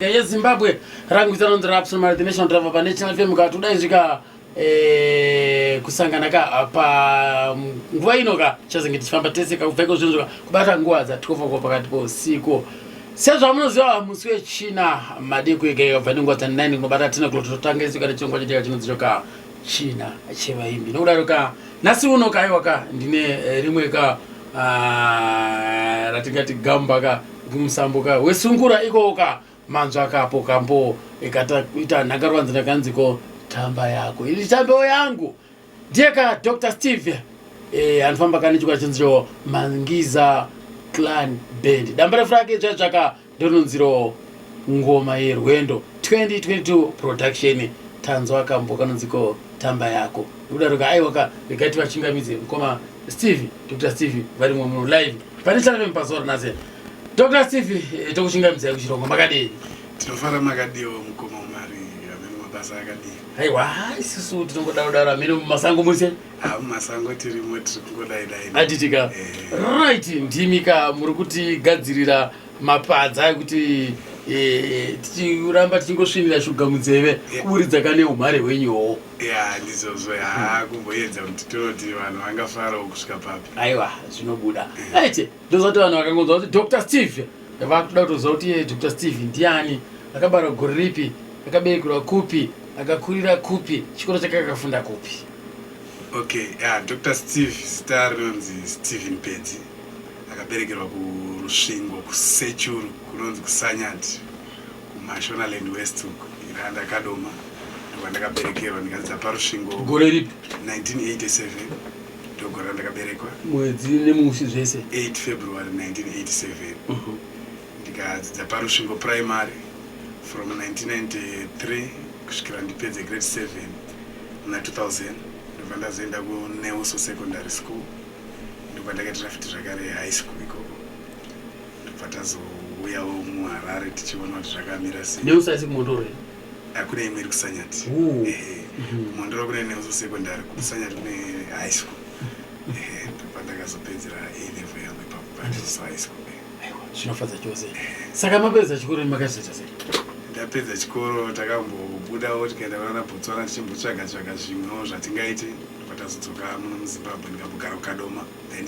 Yezimbabwe rangu zita rinonzi Rapson Mari, the national driver paNational FM. Ka toda izvi ka kusangana ka pa nguva ino ka chazenge tichifamba tese ka kubva iko zvinhu ka kubata nguva dza 12 o'clock pakati pousiku. Sezvamunoziva, musi weChina madeko ega ega kubva nenguva dza 9 kunobata 10 o'clock totanga isu kana chirongwa chedu chinonzi choka China Chevaimbi. Nokudaro ka nhasi uno ka, aiwa ka, ndine rimwe ka ratingati gamba ka kumusambo ka wesungura ikoko ka manzwa kapo kambo ikataita nhangarwanzi ndakanziko tamba yako iri tambewo yangu. Ndiye ka Dr Steve anofamba kane chikwata chinzicho Mangiza Clan Band. Dambarefu rake dzvatsvaka ndinonziro Ngoma Yerwendo, 2022 production. Tanzwa kambo kanonziko Tamba Yako. Nokudaro ka, aiwa ka, regai tivachingamidze mukoma Steve, Dr Steve varimo muno live pane Channel pazuva ranhasi. Dr Steve, tokuchingamidzai kuchirongwa. Makadii? Tinofara. Makadiwo, mukoma Umari? Amene mabasa akadii? Aiwa, isusu tinongodaro daro. Amene mumasango muse. Ha, mumasango tirimo, tiri kungodai dai. Atitika. Right, ndimi ka muri kutigadzirira mapadza ekuti tichiramba tichingosvinira shuga munzeve kuburidza kane umhare hwenyuwo. Ya, ndizvozvo. Ha, kumboedza kuti tinoti vanhu vangafarawo kusvika papi. Aiwa, zvinobuda. Right, ndoziva kuti vanhu vakangonzwa kuti Dr Steve vakutoda kutoziva kuti iye Dr Steve ndiani, akabarwa gore ripi, akaberekerwa kupi, akakurira kupi, chikoro chake akafunda kupi. Okay, ya, Dr Steve zita rinonzi Stephen Pedzi, akaberekerwa kuRusvingo, kuSechuru, kunonzi kuSanyati, kuMashonaland West uku, iranda Kadoma, ndokwandakaberekerwa, ndikadzidza paRusvingo. Gore ripi? 1987 ndogore randakaberekwa. Mwedzi nemusi zvese. 8 February 1987. Ndikadzidza paRusvingo Primary from 1993 kusvikira ndipedze grade 7 muna 2000. Ndobva ndazoenda kuNeuso Secondary School, ndobva ndakaitira futi zvakare high school ikoko. Ndobva tazouyawo muHarare tichiona kuti zvakamira sei. Neuso aisi kuMondoro here? Hakuna, imwe iri kuSanyati. Ehe, kuMondoro kune Neuso Secondary, kuSanyati kune high school. Ehe, ndobva ndakazopedzera A level yangu ipapo paNeuso High School. Aiwa, zvinofadza chose. Saka mapedza chikoro makazoita sei? Ndapedza chikoro takambobudawo tikaenda kunana Botswana tichimbotsvaga tsvaga zvimwewo zvatingaite. Ndobva tazodzoka muno muZimbabwe, ndikambogara kuKadoma. Then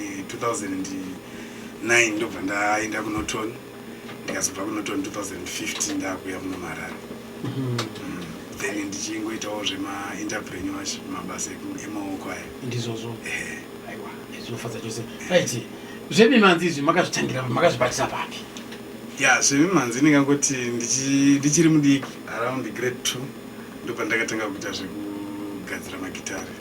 2009 ndobva ndaenda kuNorton, ndikazobva kuNorton 2015 ndakuuya muno muHarare. Then ndichingoitawo zvemaentrepreneurship, mabasa emaoko aya. Ndizvozvo. Ehe. Aiwa, zvinofadza chose. Right, zvemimanzi izvi makazvitangira, makazvibatira papi? Ya, zvemimhanzi ndingangoti ndichiri mudiki, around grade 2, ndobva ndakatanga kuita zvekugadzira magitare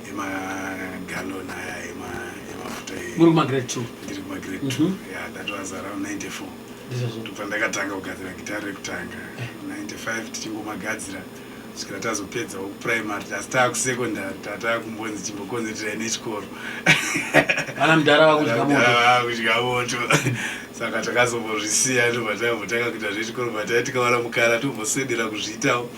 emagalon aya emafuta. Muri kumagrade 2? Ndiri kumagrade 2. Yeah, that was around 94. Ndizvozvo. Ndobva ndakatanga kugadzira gitare rekutanga 95, tichingomagadzira kusvikira tazopedzawo kuprimary. Asi taakusecondary tataakumbonzi chimbokonzetirai nechikoro. Vana mudhara vakudya moto. Kudya moto. Saka takazombozvisiya, ndobva tambotanga kuita zvechikoro, but tai tikawana mukana tomboswedera kuzviitawo.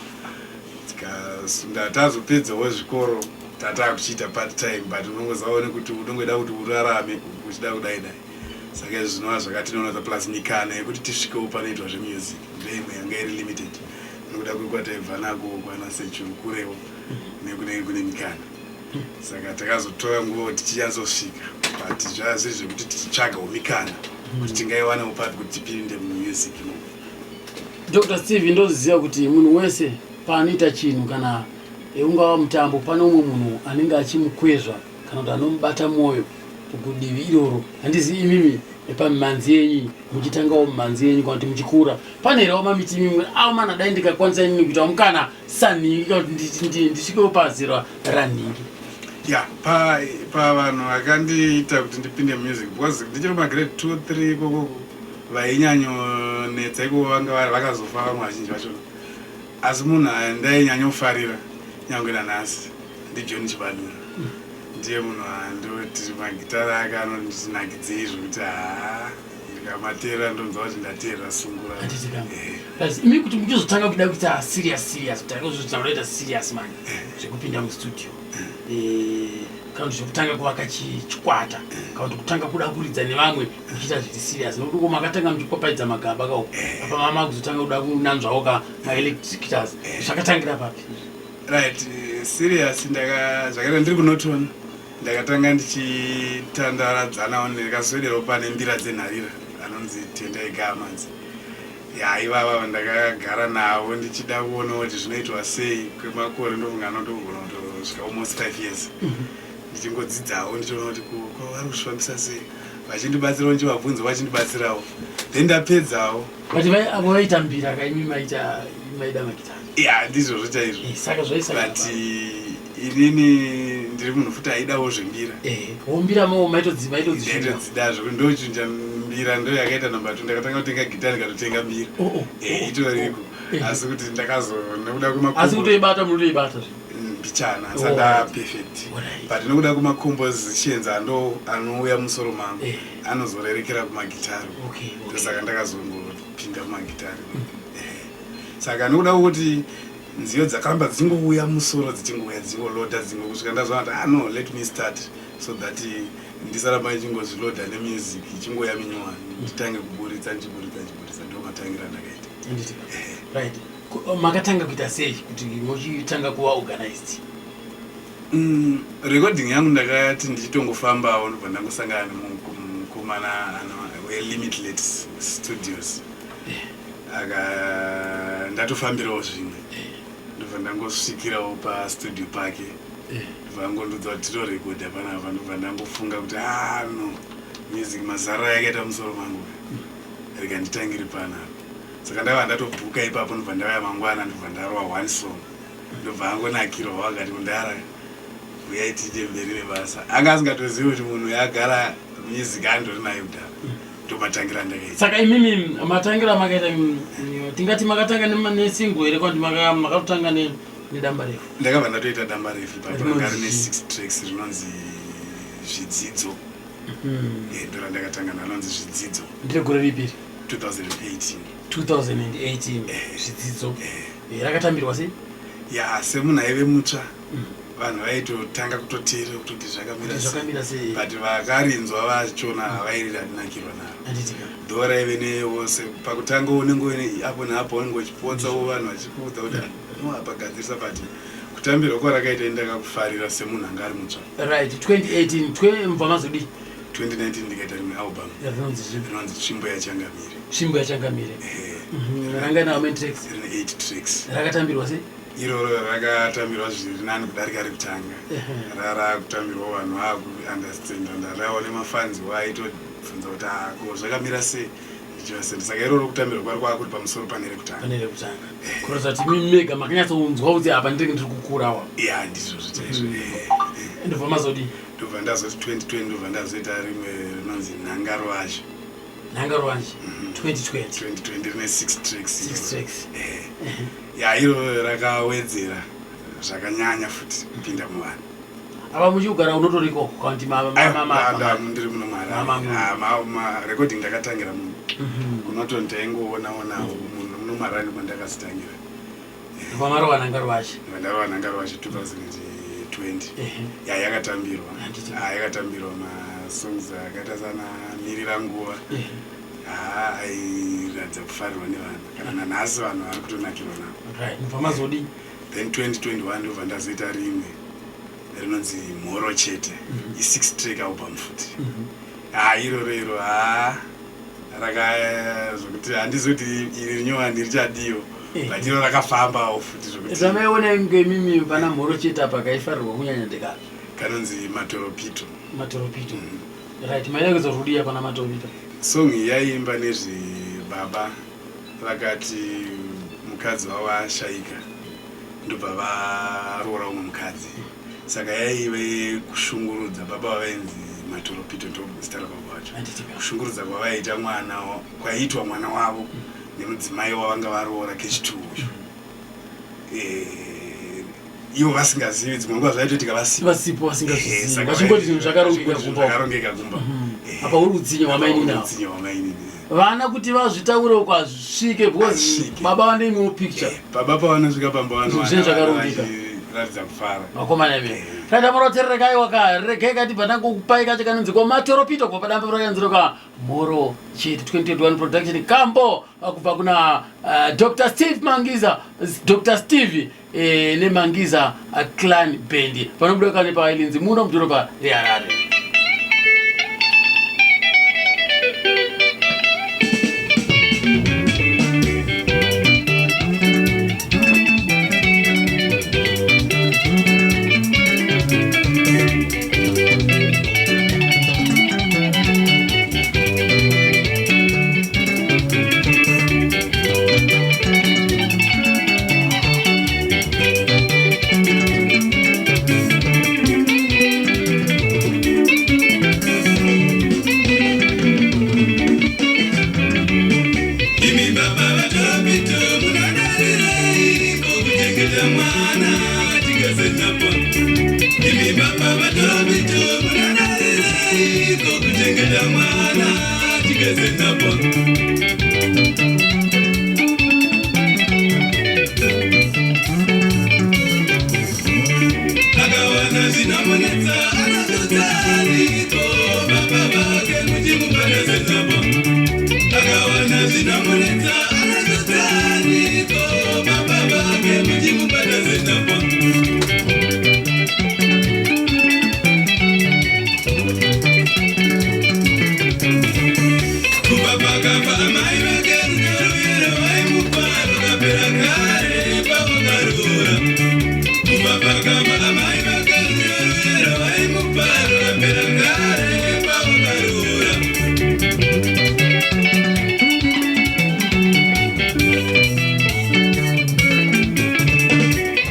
Tikasunda tazopedzawo zvikoro, tataa kuchiita part time, but unongozivawo nekuti unongoida kuti urarame uchida kudai dai. Saka izvi zvinova zvakatinonotsa, plus mikana yekuti tisvikewo panoitwa zvemusic ndeimwe yanga iri limited nekuda kwekwataibva nako kwana Sechuru, kurewo nekunenge kune mikana. Saka takazotora nguva kuti tichinyatsosvika, but zvaa zviri zvekuti tichitsvagawo mikana kuti tingaiwanewo papi kuti tipinde mumusic imomo. Dr Steve, ndoziva kuti munhu wese paanoita chinhu, kana ungava mutambo, pane umwe munhu anenge achimukwezva kana kuti anomubata mwoyo kudivi iroro. Handizi imimi pamimhanzi yenyu, muchitangawo mimhanzi yenyu kana kuti muchikura, pane herewo mamiti imimwe avo mana, dai ndikakwanisa inini kuitawo mukana sanhingi kana kuti ndisvikewo pazera ranhingi? Ya, pavanhu vakandiita kuti ndipinde music, because ndichiri magrade 2 3 ikoko, vainyanyonetsa ikoko vanga vakazofa vamwe vazhinji vachona. Asi munhu andainyanyofarira nyange nanhasi ndiJohn Chibadura. Ndiye munhu andoti magitara ake anondinakidzei zvokuti haa, ndikamateerera ndonzwa kuti ndateerera sungura. Handitika. But imi kuti muchizotanga kuda kuita serious serious, kuti akazozvitaura ita serious manje zvekupinda mustudio. Kana kuti zvekutanga kuvaka chikwata kana kuti kutanga kuda kuridza nevamwe muchiita zviri serious, nokuti uko makatanga muchikwapaidza magaba kauko, apa mama kuzotanga kuda kunanzvawo ka maelectric guitars, zvakatangira papi? Right, serious ndaka zvakaita ndiri kuNorton. Ndakatanga ndichitandaradzanawo, ndikaswederawo pane mbira dzenharira anonzi Tendai Gamanzi. Ya, ivava ndakagara navo ndichida kuonawo kuti zvinoitwa sei kwemakore. Ndofunga anotogona kutosvika almost 5 years ndichingodzidzawo, ndichiona kuti vari kuzvifambisa sei, vachindibatsirawo, ndichivabvunza, vachindibatsirawo. Then ndapedzawo. But avo vaita mbira kaimi maita maida magitari. Ya, ndizvozvo chaizvo. Saka zvaisaka. But inini ndiri munhu futi aidawo zvembira. Wombira mo maitodzishunda. Ndaitodzida zvokuti ndochinja mbira, ndo yakaita number two. Ndakatanga kutenga gitari, ndikatotenga mbira. Itoriko, asi kuti ndakazo nekuda Asi kutoibata munotoibata zve? Mbichana, asati aperfect. But nekuda kwemacompositions ando anouya musoro mangu, anozorerekera kumagitari. Ndosaka ndakazongopinda mumagitari. Saka nekuda kwekuti nziyo dzakaramba dzichingouya musoro, dzichingouya, dzichingolodha, kusvika ndazoona kuti, ah no, let me start so that ndisaramba ndichingozvilodha nemusic ichingouya minyowani, nditange kuburitsa, ndichiburitsa, ndichiburitsa. Ndo matangira andakaita. Handiti? Right. Makatanga kuita sei kuti muchitanga kuva organized? Recording yangu ndakati ndichitongofambawo, ndobva ndangosangana nemukomana weLimitless Studios. Aka ndatofambirawo zvimwe, ndobva ndangosvikirawo pastudio pake, ndobva angondudza kuti tinorekodha panapa. Ndobva ndangofunga kuti, ah no, music mazara yakaita musoro mangu, rega nditangire panapa. Saka ndava ndatobhuka ipapo, ndobva ndauya mangwana, ndobva ndarova one song, ndobva angonakirwa, wakati, "Kundara, uyai tiite mberi nebasa." Anga asingatozivi kuti munhu yagara music andori nayo kudhara. Ndomatangira andakaita. Saka imimi matangira makaita, tingati makatanga nesingle here, kwati makatotanga nedamba refu? Ndakabva ndatoita damba refu ipapo. Rinonzi Ranga rine chii? six tracks, rinonzi Zvidzidzo. Ndo randakatanga narinonzi Zvidzidzo. Ndire gore ripi iri? 2018. 2018, Zvidzidzo. Rakatambirwa sei? Ya, semunhu aive mutsva, vanhu vaitotanga kutoteerera kutoti zvakamira Kuti sei. Zvakamira sei. But vakarinzwa vachona havairira nakirwa naro. Handitika? Ndo raive newose pakutanga unenge uine apo neapo unenge uchipotsawo, vanhu vachikuudza kuti, "No, apa gadzirisa." But kutambirwa kwarakaita ndakakufarira semunhu anga ari mutsva. Right, 2018 mubva mazodii? 2019 ndikaita rimwe album. Rinonzi chii? Rinonzi Tsvimbo yaChangamire. Tsvimbo yaChangamire. Ranga ina how many tracks? Rine 8 tracks. Rakatambirwa sei? Iroro rakatambirwa zviri nani kudarika rekutanga. Rara kutambirwa, vanhu vakuunderstanda, ndarawo nemafanzi waitobvunza kuti, "Ah, ko zvakamira sei?" Ndichivasenda. Saka iroro kutambirwa kwari kwakuri pamusoro pane rekutanga. Pane rekutanga, kuratidza kuti imi mega makanyatsonzwa kuti apa ndinenge ndiri kukurawa. Ya, ndizvozvo chaizvo. Ndobva mazodii? Ndobva ndazoti 2020 ndobva ndazoita rimwe rinonzi Nhangarwazhe. Nhangarwanje, 2020. 2020, rine 6 tracks. Six tracks. Ya, iro rakawedzera zvakanyanya futi kupinda muvanhu. Apa muchigara unotoriko kana kuti Ndiri muno. Mama Marecording ndakatangira muno kuNorton, taingoonaonawo munhu muno marani kwandakazitangira. Ndobva marova Nhangarwazhe. Ndarova Nhangarwazhe 2020. Ya, yakatambirwa. Handiti. Ah, yakatambirwa. Masongs akaita sana Mirira Nguva, haa, airatidza kufarirwa nevanhu. Kana nanhasi vanhu vari kutonakirwa navo. Right, ndobva mazodii? Then 2021 ndobva ndazoita rimwe rinonzi Mhoro Chete, i6 track album futi. Ha, iroro iro, ha, raka zvokuti handizi kuti iri rinyowani richadiwo, but iro rakafambawo futi zvokuti. Zvamaiona ngemimi pana Mhoro Chete apa kaifarirwa kunyanya ndekapi? Kanonzi Matoropito. Matoropito, right. Maida kuzorudiya pana Matoropito? Song iyi yaimba nezvebaba vakati mukadzi wavo ashaika, ndobva varoora umwe mukadzi. Saka yaive kushungurudza baba vavainzi Matoropito, ndo zita rababa vacho. Handitika? Kushungurudza kwavaita mwana kwaiitwa mwana wavo nemudzimai wavanga varoora kechitu uyu, ivo vasingazivi. Dzimwe nguva zvaitoitika vasipo. Vasipo, vasingazvizivi, vachingoti zvinhu zvakarongeka kumba. Zvakarongeka kumba. Apa uri utsinye hwamainini ava. Utsinye hwamainini. Vana kuti vazvitaure uko hazvisvike because Hazvisvike. baba vane imwewo picture. Baba pavanosvika pamba vanowana Zvinhu zvakarongeka. Ratidza kufara. Vakomana imi. Taita muroterereka aiwa ka regai kati bva ndangokupai kacho kanonzi ko matoropito kubva padambe rakanzi ka mhoro chete 2021 production kambo kubva kuna Dr Steve Mangiza Dr Steve eh, neMangiza Clan Band panobuda kane paIlinzi muno mudhorobha reHarare. Imi baba vaTorapito munodarireiko kuchengeta mwana tikazenapo? Imi baba vaTorapito munodarireiko kuchengeta mwana tikazenapo? Akawana zvinomunetsa anozodzaaniko baba vake muchimubata senapo? Akawana zvinomunetsa anozodzaaniko baba vake muchimubata senapo? Kubva pakafa amai vake rudo ruyero vaimupa rwakapera kare pavakarura. Kubva pakafa amai vake rudo ruyero vaimupa rwakapera kare pavakarura.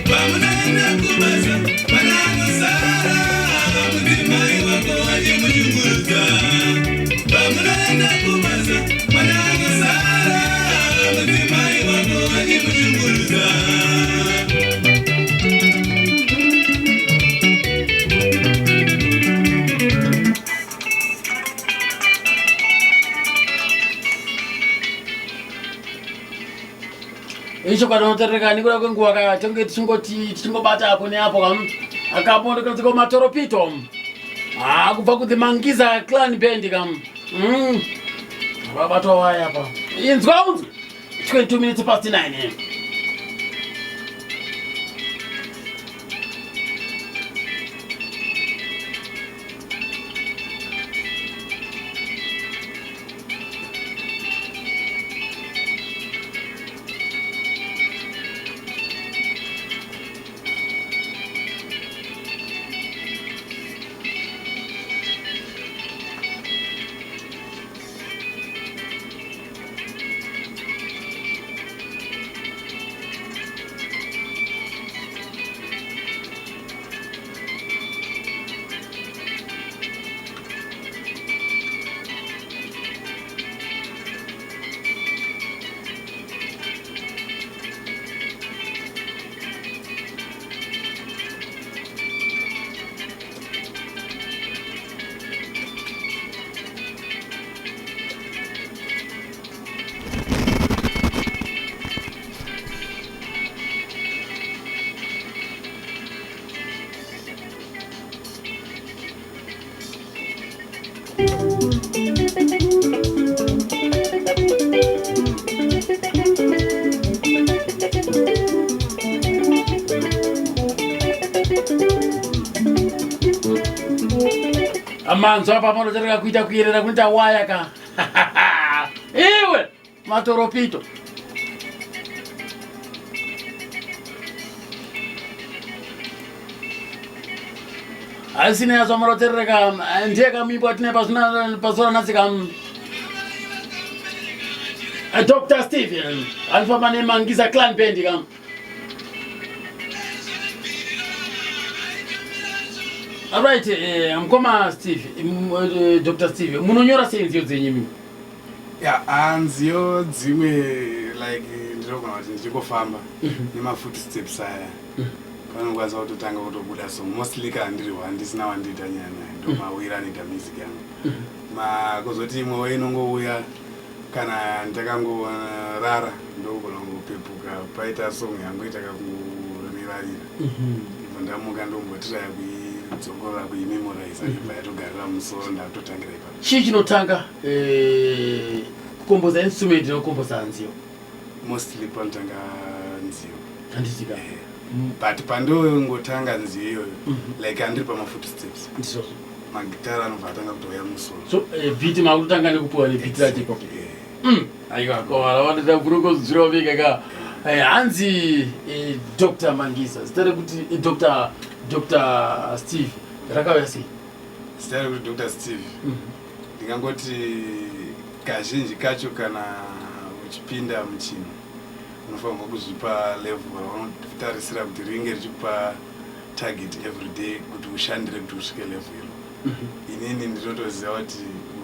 Pamunoenda kubasa mwana anosara mudzimai wako achimushungurudza. Pamunoenda kubasa mwana anosara mudzimai wako achimushungurudza. Ichokwadi unoterereka nekuda kwenguva ka tonge tichingoti tichingobata apo neapo kam akapo ndokanziko matoropito ah kubva ku the Mangiza Clan Band kam vabatwa waya apa inzwa unzwe 22 minutes past 9 eh. Manzwa apa panotereka kuita kuyerera kunoita waya ka iwe matoropito asina yazwa manoterereka ndiye kamimbo atine pazuva ranhasi ka Dr Steve anofamba neMangiza Clan Band ka. Alright, mukoma Steve, Dr Steve, munonyora sei nziyo dzenyu imi? Ya, nziyo dzimwe like ndinogona kuti ndichingofamba nemafootsteps aya panokwanisa kutotanga kutobuda song, mostly kana ndiri one ndisina wandiita nyaya naye, ndomawira anoita music yangu. Kuzoti imwewo inongouya kana ndakangorara, ndogona kungopepuka paita song yangu ita kakungorira. ichindirarira. Ndibva ndamuka ndombotiraya kuidzongorora, kuimemoriza, ibva yatogarira musoro, ndakutotangira ipapo. Chii chinotanga, kukomboza instrument nekukomboza nziyo? Mostly panotanga nziyo. Handitika? But pandongotanga nziyo iyoyo, like andiri pamafootsteps, Ndizvozvo. Magitara anobva atanga kutouya musoro. So beat makutotanga nekupiwa nebeat racho ipapo? Aiwa, komana vanoita kurokodzvira vega ka. Hanzi Dr Mangisa, zita rekuti Dr Steve rakauya sei? Zita rekuti Dr Steve, ndingangoti kazhinji kacho kana uchipinda muchinhu unofanirwa kuzvipa level raunotarisira kuti ringe richikupa target every day kuti ushandire kuti usvike level iro. Inini ndinotoziva kuti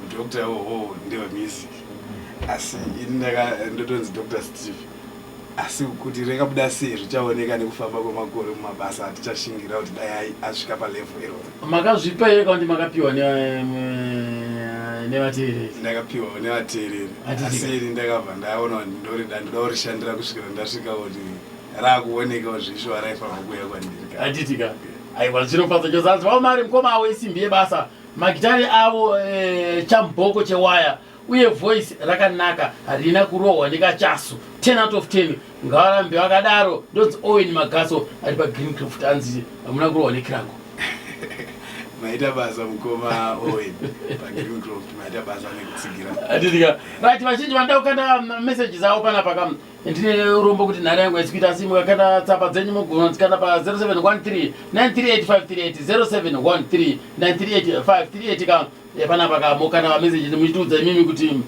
udoctor uhoho ndewemusic, asi ini ndotonzi Dr Steve, asi kuti rekabuda sei zvichaoneka nekufamba kwemakore mumabasa atichashingira kuti dai asvika palevel iroro. Makazvipa here kana kuti makapiwa nevateereri? Ndakapiwa nevateereri. Handiti Asi ini ndakabva ndaona kuti ndorida, ndoda kurishandira kusvikira ndasvika kuti raakuonekawo zvishuwa raifanirwa kuuya kwandiri. Handitika? Aiwa, zvinofadza chose. Hanzi vamari mukoma avo isimbi yebasa, magitari avo chamboko chewaya, uye voice rakanaka, harina kurohwa nekachasu. 10 out of 10, ngavarambe vakadaro. Ndonzi Owen Magaso ari paGreencroft. Hanzi hamuna kurohwa nekirango. Maita basa, mukoma Owen paGreencroft, maita basa nekutsigira. Handitika? Right, vazhinji vanoda kukanda messages avo panapa kam, ndine urombo kuti nhare yangu haisi asi mukakanda tsamba dzenyu mugona dzikanda pa 0713 938538, 0713 938538 ka. Panapa ka mokanda mameseji muchitiudza imimi kuti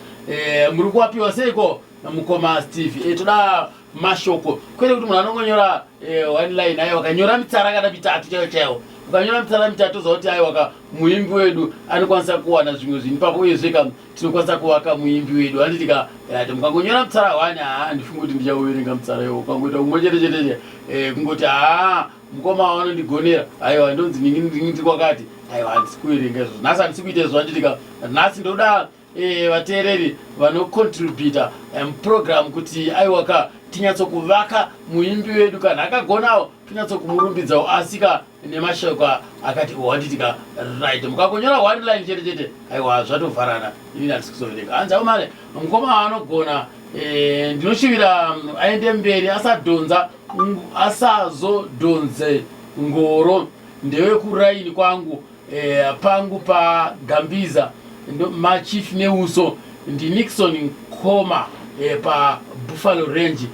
muri kuwapiwa seiko mukoma Steve. Toda mashoko, kwete kuti munhu anongonyora one line. Aiwa, akanyora mitsara kana mitatu chaiyo chaiwo, ukanyora mitsara mitatu uziva kuti aiwa ka muimbi wedu anokwanisa kuwana zvimwe zvinhu ipapo, uyezve ka tinokwanisa kuvaka muimbi wedu, handiti ka? Ati mukangonyora mutsara one, haa, handifungi kuti ndichauverenga mutsara iwo. Ukangoita kumwe chete chete, kungoti haa, mukoma vanondigonera, aiwa, ndonzi ndingi kwakati, aiwa, handisi kuverenga izvozvo nhasi, handisi kuita izvo, handiti ka? Nhasi ndoda vateereri vanocontributa muprogram kuti aiwa ka tinyatsokuvaka muimbi wedu. Kana akagonawo tonyatsokumurumbidzawo, asi ka nemashoko akati wanditi ka. Right, mukangonyora one line chete chete, aiwa, zvatovharana, inini handisi kuzoverenga. Hanzi aumare mukoma anogona, ndinoshuvira aende mberi, asadhonza, asazodhonze ngoro. Ndewekuraini kwangu, pangu paGambiza, machief neuso. NdiNixon Nkoma paBuffalo Range,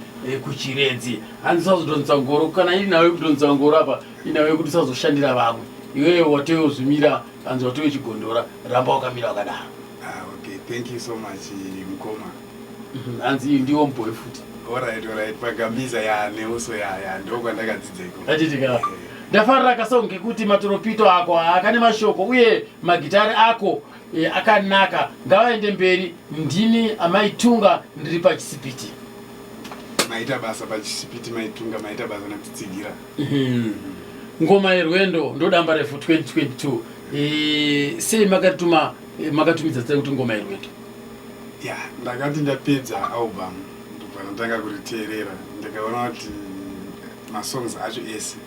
kuChiredzi. Hanzi usazodhonza ngoro. Kana iri nawe kudhonza ngoro apa, inawe yekuti usazoshandira vamwe, iwewe watowezvimira. Hanzi watowe chigondora, ramba wakamira wakadaro. Ah, okay, thank you so much, mukoma. Hanzi iyi ndiwo mubhoyi futi. Alright, paGambiza ya neuso ya ndokwandakadzidza iko. Achitika ndafarira kasong kekuti matoropito ako akane mashoko uye magitari ako akanaka. Ngavaende mberi. Ndini Amaitunga, ndiri paChisipiti. Maita basa paChisipiti, Maitunga, maita basa nekutsigira. Ngoma yerwendo ndodamba refu 2022. Sei makatuma makatumidza zita rekuti Ngoma yerwendo? Ya, ndakati ndapedza album, ndobva ndatanga kuriteerera, ndikaona kuti masongs acho ese,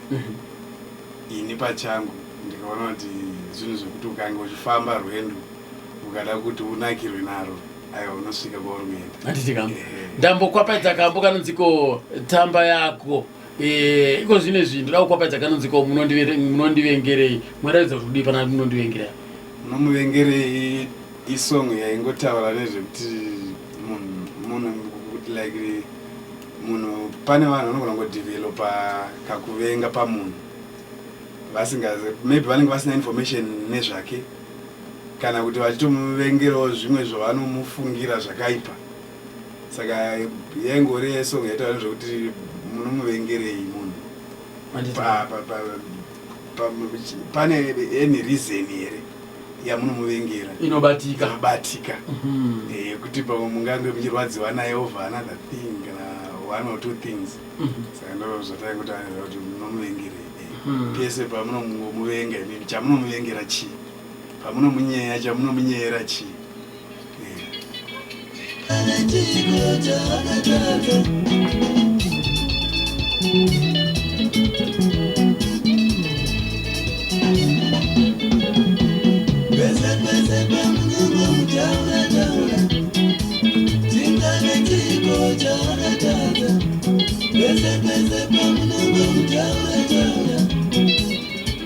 ini pachangu ndikaona kuti zvinhu zvekuti ukange uchifamba rwendo, ukada kuti unakirwe naro, aiwa, unosvika kwauri kuenda. Handitika? Ndambokwapaidza kambo kanonziko Tamba Yako. Iko zvino izvi ndoda kukwapaidza kanonziko Munondivengerei. Mwaratidza kuti kudii pana Munondivengerei? Munomuvengerei isong yaingotaura nezvekuti munhu kuti like munhu, pane vanhu vanogona kungodevelopa kakuvenga pamunhu vasingazi, maybe vanenge vasina information nezvake, kana kuti vachitomuvengerawo zvimwe zvavanomufungira zvakaipa. Saka yaingori yesong yaitaura nezvekuti munomuvengerei munhu, pane any reason here yamunomuvengera inobatika. Inobatika, yekuti pamwe mungange muchirwadziwa naye over another thing kana one or two things. Saka ndo zvataingotaura kuti munomuvengerei. Pese pamunomuvenga imimi, chamunomuvengera chii? Pamunomunyeya, chamunomunyeyera chii? Chiko chakataka. Pese pese pamunongomutaura taura,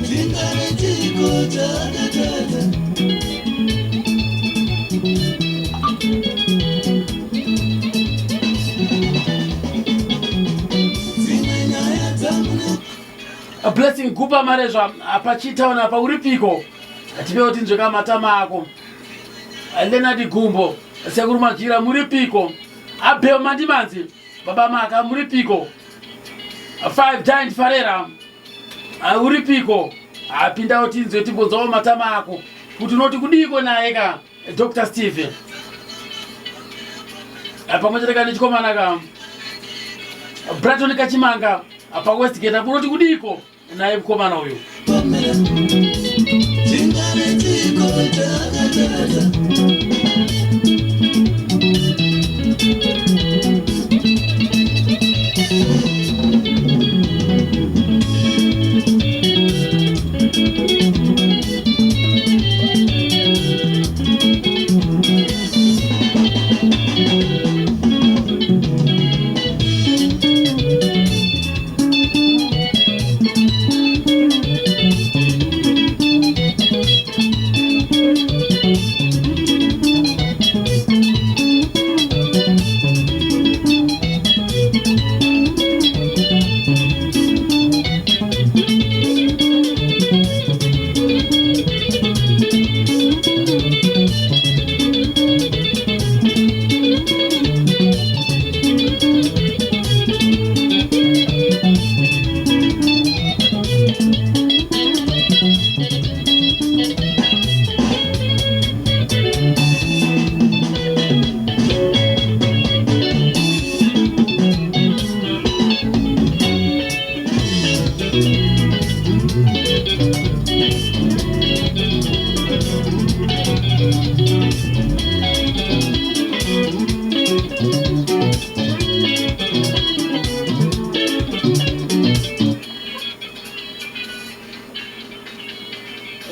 chingave chiiko chaakatadza? Dzimwe nyaya dzamune Blessing Gupa Marezva pachitaona apa uripiko tipewo tinzweka matama ako. Leonard Gumbo Sekuru Majira muripiko. Abel Mandimanzi Baba Maka muripiko. Five Giant Farera uripiko. Apindawo tinzwe timbonzwawo matama ako kuti unoti kudiiko naye ka Dr. Steve pamwe chete ka nechikomana ka Braton Kachimanga paWestgate apo unoti kudiiko naye mukomana uyu. Chingave chiiko chaakatadza?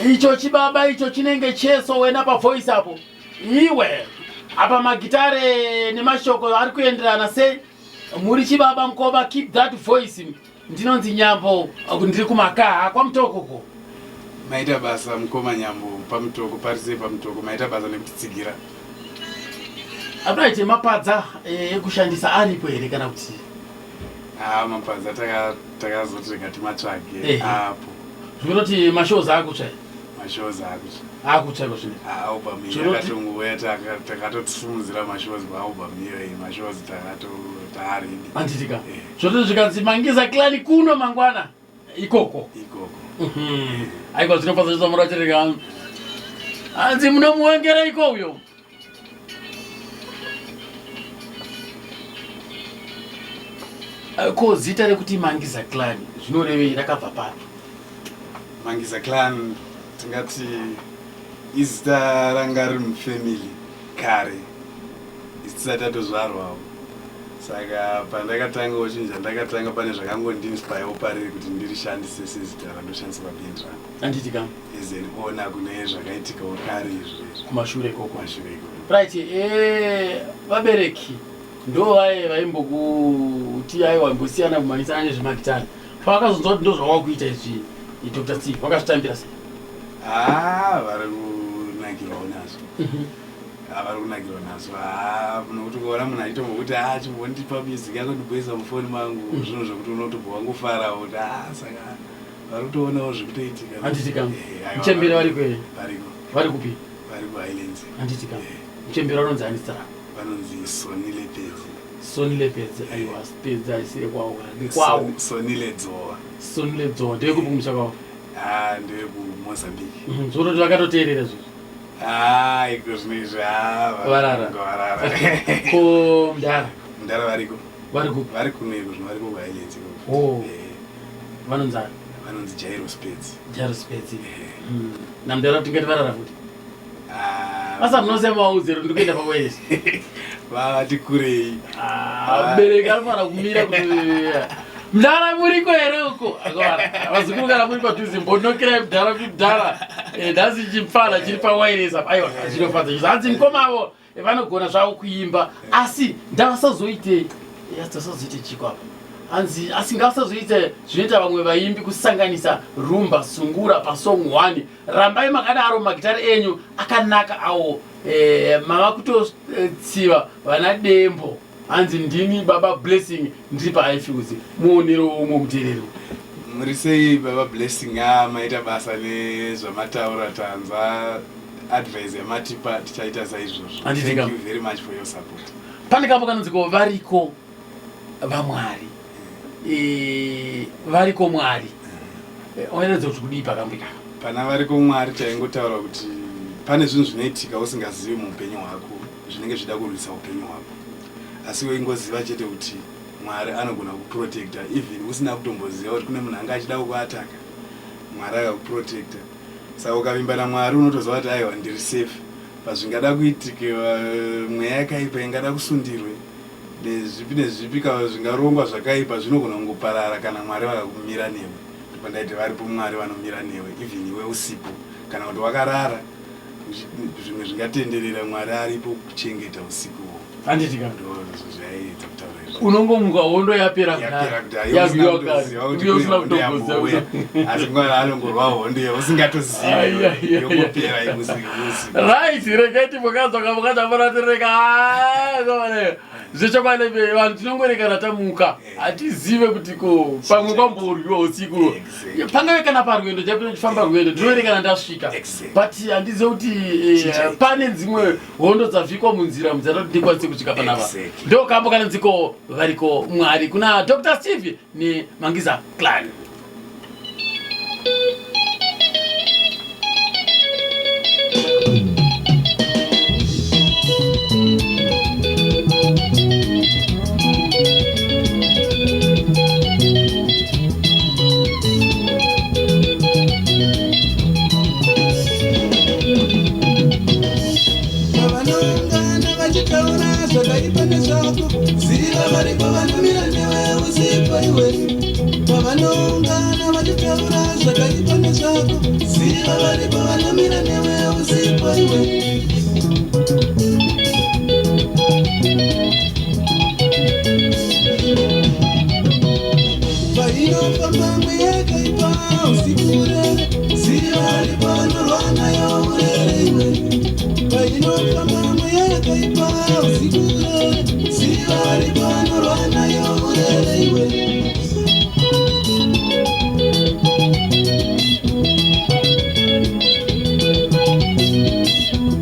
Icho chibaba icho chinenge cheso wena pavoice apo iwe apa magitare nemashoko ari kuenderana sei muri chibaba mukoma keep that voice ndinonzi Nyambo ndiri kumakaha kwaMutokoko. Maita basa mukoma Nyambo paMutoko parisei paMutoko maita basa nekutitsigira. Abraite mapadza ekushandisa aripo here kana kuti? Ah, mapadza takazoti rega timatsvage apo. Zvinoti mashows akutsva. Mashows akutsva. Akutsva iko zvino. Ah, album iyi yakatongouya takatosimudzira mashows paalbum iyoyi mashows takato taaridi. Anditika. Zvototi zvikanzi Mangiza Clan kuno mangwana ikoko. Ikoko. Aiko zvinofadza zvamura chirega. Hanzi munomuwengera iko uyo. Ko zita rekuti Mangiza Clan zvinorevei rakabva papi? Mangiza Clan tingati izita ranga riri mufamily kare isu tisati tatozvarwawo saka pandakatangawo chinhu chandakatanga pane zvakangondinspirewo pariri kuti ndirishandise sezita randoshandisa pabhendi rangu. Handiti ka? As an owner kune zvakaitikawo kare izvo izvo. Kumashure ikoko. Kumashure ikoko. Right, vabereki ndo vaye vaimbokuti aiwa imbosiyana kumhanyisana nezvemagitare. Pavakazonzwa kuti ndozvawakuita izvi Dr. Steve vakazvitambira sei? Ah, vari kunakirwawo nazvo. Ah, vari kunakirwa nazvo. Ah, nokuti ukaona munhu achitombokuti ah, chimbondipa music yako ndimboisa mufoni mangu zvinhu zvekuti unotobva wangofarawo kuti ah, saka vari kutoonawo zvikutoitika. Handiti ka? Eh, aiwa, Muchembere variko here? Variko. Vari kupi? Vari kuHighlands. Handiti ka? Eh. Muchembere vanonzi ani zita ravo? Vanonzi Sonile Pedzi. Sonile Pedzi, aiwa Pedzi haisiri kwavo kana ndekwawo. Sonile Dzowa. Sonile Dzowa ndeyekupi kumusha kwavo? Ah, ndeyekuMozambique. Zvototi vakatoteerera izvozvo. Ah, iko zvino izvi ah, Varara. Varara. Ko mudhara? Mudhara variko. Vari kupi? Vari kuno iko zvino variko kuHighlands iko. Oh. Eh. Vanonzi ani? Vanonzi Jairo Spades. Jairo Spades. Namudhara tingati varara futi. Ah. Basa munosiya maudzero ndiri kuenda pawairesi. Vavati kurei. Ah, mubereki anofanira kumira kuti mudhara muriko here uko? Akawara. Vazukuru kana muri padhuze mbonokerai mudhara kuti mudhara. Nhasi chipfana chiri pawairesi apa. Aiwa, zvinofadza izvo. Hanzi mukomavo vanogona zvavo kuimba asi ndavasazoite asazoite chiko apa. Hanzi asi ngavasazoite zvinoita vamwe vaimbi kusanganisa rumba sungura pasong 1. Rambai makadaro magitare enyu akanaka awo eh, mava kutotsiva vana Dembo. Hanzi ndini baba Blessing ndiri paHighfields. Muonero umwe muteereri. Muri sei baba Blessing ah maita basa nezvamataura tanzwa advice yamatipa tichaita saizvozvo. Thank you very much for your support. Pane kambo kanonzi ko variko vamwari e, variko Mwari oeredza kuti kudii pakambo ikaka. Pana variko Mwari taingotaura kuti pane zvinhu zvinoitika usingazivi muupenyu hwako zvinenge zvichida kurwisa upenyu hwako asi iwe ingoziva chete kuti Mwari anogona kuprotecta even usina kutomboziva kuti kune munhu anga achida kukuataka Mwari akakuprotecta saka ukavimba naMwari unotoziva kuti aiwa ndiri safe pazvingada kuitike mweya yakaipa ingada kusundirwe nezvipi nezvipi kana zvingarongwa zvakaipa zvinogona kungoparara kana Mwari vakakumira newe ndopandaiti varipo Mwari vanomira newe even iwe usipo kana kuti wakarara zvimwe zvingatenderera Mwari aripo kuchengeta usiku uwo handiti ka ndozvaiedza kutaura izvo unongomuka hondo yapera yapera kudhaya yapera kudhaya usina kutomboziva asi Mwari anongorwa hondo yausingatozivi yongopera usiku right regai timbokazwa kamukazamborati rega zvechokwadi vanhu tinongorekana tamuka hatizive kuti ko pamwe kwamborwiwa usiku pangave kana parwendo chaipo chifamba rwendo tinoerekana ndasvika but handizive kuti eh, pane dzimwe hondo dzavhikwa munzira mudzata kuti ndikwanise kusvika panapa ndokambo kana nziko variko Mwari kuna Dr Steve neMangiza Clan. Vanoungana vachitaura zvakaipa nezvako, ziva variko vanomira newe usipo iwe. Pavanoungana vachitaura zvakaipa nezvako, ziva variko vanomira newe usipo iwe. Painofamba mweya yakaipa usiku urere, ziva varipo vanorwa nayo urere iwe. Painofamba mweya yakaipa usiku urere, ziva varipo vanorwa nayo urere iwe.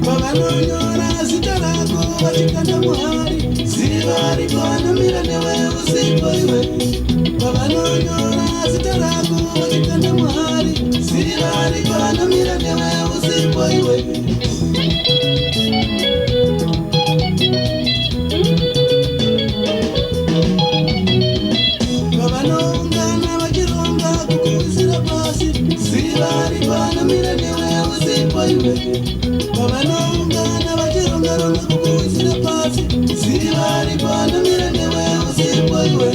Pavanonyora zita rako vachikanda muhari, ziva varipo vanomira newe usipo iwe. Pavanonyora zita rako vachikanda muhari, ziva varipo vanomira newe usipo iwe. Pavanoungana vachironga kukuwisira pasi, ziva varipo vanomira newe usipo iwe. Pavanoungana vachironga-ronga kukuwisira pasi, ziva varipo vanomira newe usipo iwe.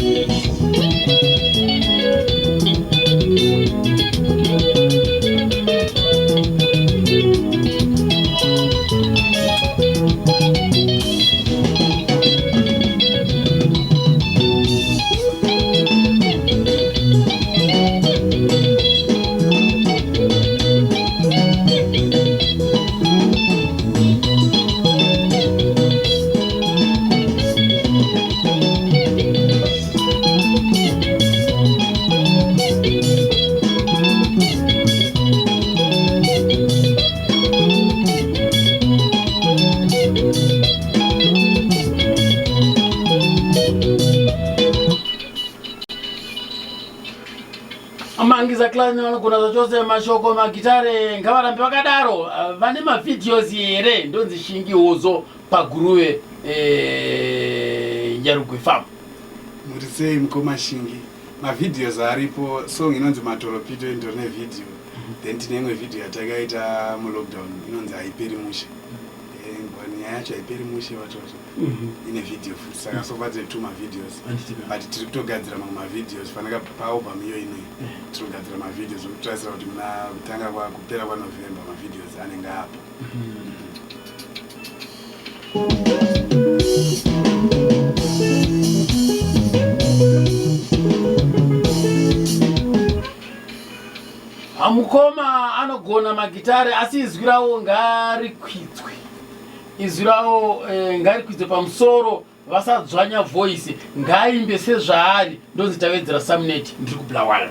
Mangiza Clan vanogona zvachose mashoko magitare ngavarambe vakadaro. Ah, vane mavideos here? Ndonzi Shingi Hozo paGuruve eh, Nyarugwe Farm. Muri sei mukoma Shingi? Mavideos aripo, song inonzi Matoropito indori nevideo. Then tine imwe video yatakaita mulockdown inonzi Haiperi Mushe. Eh, nyaya yacho haiperi mushe wacho wacho. Ine video futi. Saka so far tine two mavideos. But tiri kutogadzira mamwe mavideos fanaka paalbum iyo inoyi. Tiri kugadzira mavideos okutarisira kuti muna kutanga kwa kupera kwaNovember mavideos anenge apo. Mukoma anogona magitare asi izwi rawo ngarikwidzwe. Izwi rawo eh, ngarikwidzwe pamusoro vasadzvanya voice ngaaimbe sezvaari ndonzi Tawedzera Samnet ndiri kuBulawayo.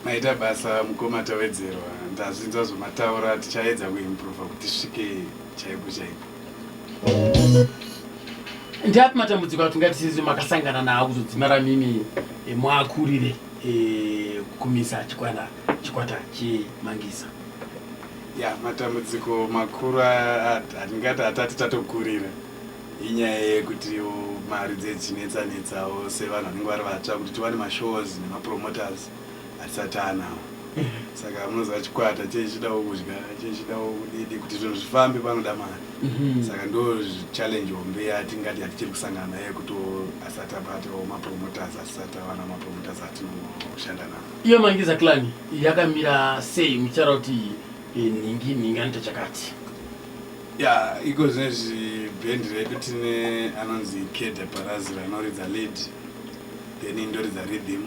Maita basa mukoma Tawedzerwa ndazvinzwa zvamataura tichaedza kuimprova kuti tisvike chaipo chaipo. Ndiapi matambudziko atingati sezvo makasangana nawo kuzodzimara mimi eh, mwakurire eh, kumisa chikwata chikwata chemangisa? Ya, matambudziko makuru atingati atati tatokurira inyaya yekuti mari dzechinetsanetsawo sevanhu vanenge vari vatsva kuti tiwane mashows nemapromoters hatisati anawo. Saka munoziva chikwata chechidawo kudya, chechidawo kudidi kuti zvinhu zvifambe panoda mari. Saka ndo challenge hombe yatingati yatichiri kusangana nayo yekuti asati abatawo mapromoters, asati awana mapromoters atinoshanda nawo. Iyo Mangiza Clan yakamira sei muchitaura kuti nhingi nhingi anoita chakati? Ya, iko zvinezvi bhendi redu tine anonzi Keda Parazira anoridza lead, then ndoridza rhythm,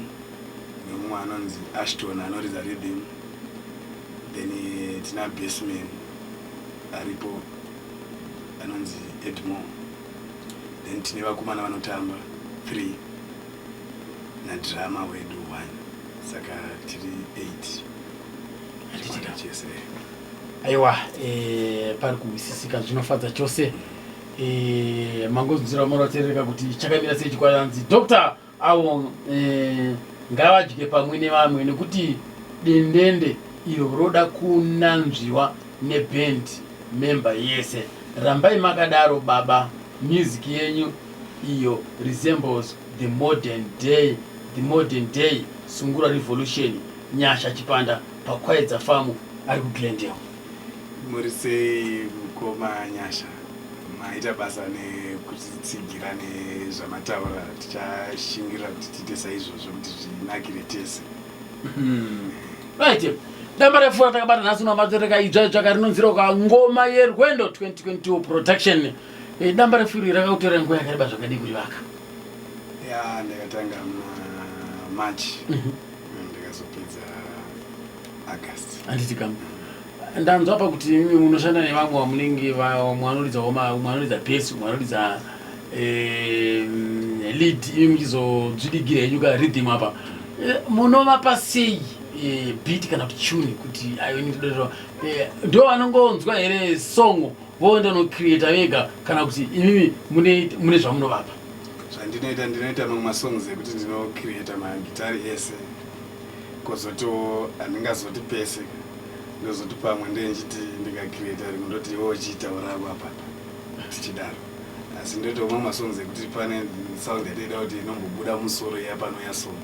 nemumwe anonzi Ashton anoridza rhythm, then tina bassman aripo anonzi Edmore, then tine vakomana vanotamba 3 nadrama wedu 1, saka tiri 8 chikwata chese. Aiwa, pari kuhwisisika zvinofadza chose. Mangonzwira munoterereka kuti chakamira sei chikwata. Nzi Doctor avo ngavadye pamwe nevamwe nekuti dendende iro roda kunanzviwa neband member yese. Rambai makadaro baba, music yenyu iyo resembles the modern day Sungura Revolution. Nyasha Chipanda pakwaedza famu ari kuGlendale. Muri sei mukoma Nyasha? Maita basa nekutitsigira nezvamataura, tichashingirira kuti tiite saizvozvo kuti zvinakire tese. Right, damba refura takabata nhasi unamatoreka idzva idzvaka rinonziroka Ngoma Yerwendo 2022 Production. Damba refu iri rakakutora nguva yakareba zvakadii kurivaka? Ya, ndakatanga muna March, ndikazopedza August. Handiti kam ndanzwa pakuti imi munoshanda nevamwe vamunenge umwe anoridza ngoma, umwe anoridza bass, umwe anoridza lead, imi muchizodzvidigira henyu ka rhythm apa. Munovapa sei beat kana kuti tune kuti ayo ndodoro? Ndo vanongonzwa here song voenda nocreata vega kana kuti imimi mune zvamunovapa? Zvandinoita, ndinoita mamwe masongs ekuti ndinocreata magitari ese, kwozotiwo handingazoti pese, ndozoti pamwe ndenchiti ndikacreata rimwe ndoti iwe uchiitawo rako apapa tichidaro. Asi ndoitawo mamwe masongs ekuti pane sound yatoida kuti inombobuda musoro iya panouya song,